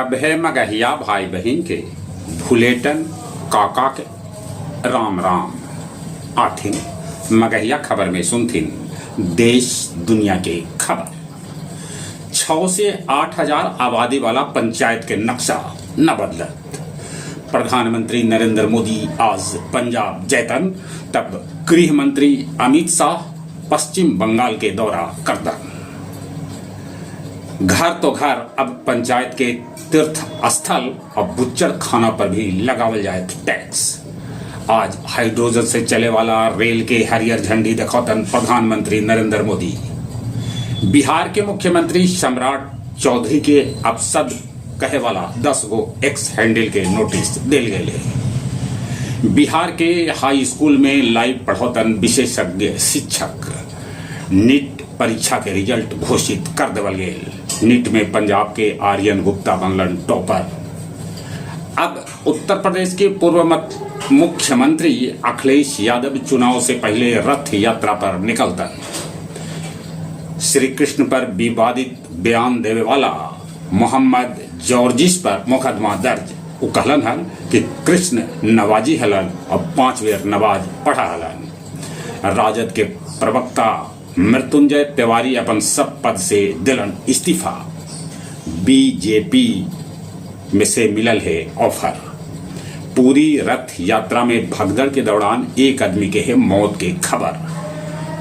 सभे मगहिया भाई बहिन के भुलेटन काका के राम राम। आठिन मगहिया खबर में सुनथिन देश दुनिया के खबर। 6 से 8 हजार आबादी वाला पंचायत के नक्शा न बदलत। प्रधानमंत्री नरेंद्र मोदी आज पंजाब जैतन, तब गृह मंत्री अमित शाह पश्चिम बंगाल के दौरा करतन। घर तो घर, अब पंचायत के तीर्थ स्थल और बुच्चड़ खाना पर भी लगावल जाए टैक्स। आज हाइड्रोजन से चले वाला रेल के हरियर झंडी देखौतन प्रधानमंत्री नरेंद्र मोदी। बिहार के मुख्यमंत्री सम्राट चौधरी के अपशब्द कहे वाला 10 गो एक्स हैंडल के नोटिस दिल गए है। बिहार के हाई स्कूल में लाइव पढ़ौतन विशेषज्ञ शिक्षक। नीट परीक्षा के रिजल्ट घोषित कर देवल गेल। नीट में पंजाब के आर्यन गुप्ता बनलन टॉपर। अब उत्तर प्रदेश के पूर्व मुख्यमंत्री अखिलेश यादव चुनाव से पहले रथ यात्रा पर निकलतन। श्री कृष्ण पर विवादित बयान देवे वाला मोहम्मद जॉर्जिस पर मुकदमा दर्ज। वो कहलन हन कि कृष्ण नवाजी हलन और पांच बेर नमाज पढ़ा हलन। राजद के प्रवक्ता मृत्युंजय तिवारी अपन सब पद से दिलन इस्तीफा। बीजेपी में से मिलल है ऑफर। पूरी रथ यात्रा में भगदड़ के दौरान एक आदमी के है मौत के खबर।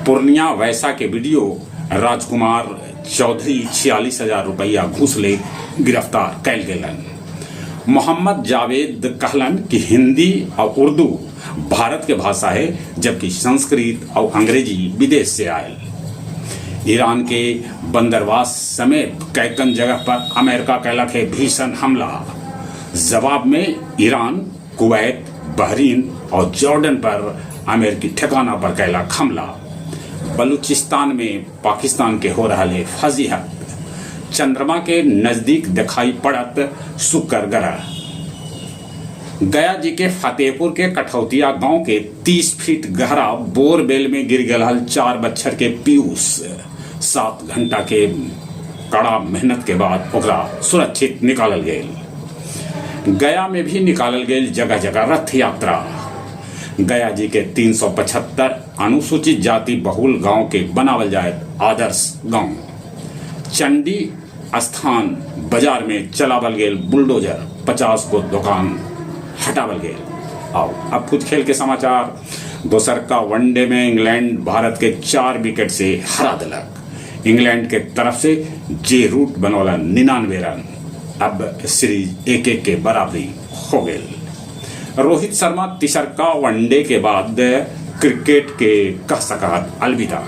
पूर्णिया वैसा के बीडीओ राजकुमार चौधरी 46,000 रुपया घूस ले गिरफ्तार कैल गेलन। मोहम्मद जावेद कहलन कि हिंदी और उर्दू भारत के भाषा है, जबकि संस्कृत और अंग्रेजी विदेश से आयल। ईरान के बंदरवास समेत कैकन जगह पर अमेरिका कैलक है भीषण हमला। जवाब में ईरान कुवैत, बहरीन और जॉर्डन पर अमेरिकी ठिकाना पर कैलक हमला। बलूचिस्तान में पाकिस्तान के हो रहा है फजीहत। चंद्रमा के नजदीक दिखाई पड़त शुक्र ग्रह। गया जी के फतेहपुर के कठौतिया गांव के 30 फीट गहरा बोरवेल में गिर गल 4 बच्छर के पीयूष। 7 घंटा के कड़ा मेहनत के बाद ओकरा सुरक्षित निकालल गेल। गया में भी निकालल गेल जगह जगह रथ यात्रा। गया जी के 375 अनुसूचित जाति बहुल गांव के बनावल जाए आदर्श गांव। चंडी स्थान बाजार में चलावल गेल बुलडोजर, 50 गो दुकान हटावल गेल। आओ, अब कुछ खेल के समाचार। दोसर का वनडे में इंग्लैंड भारत के 4 विकेट से हरा दिलक। इंग्लैंड के तरफ से जे रूट बनौलन 99 रन। अब सीरीज 1-1 के बराबरी हो गई। रोहित शर्मा तिसरका वनडे के बाद क्रिकेट के कह सकत अलविदा।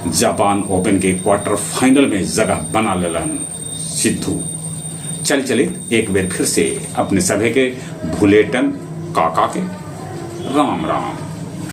जापान ओपन के क्वार्टर फाइनल में जगह बना लेलन सिद्धू। चल चलित एक बेर फिर से अपने सभे के भुलेटन काका के राम राम।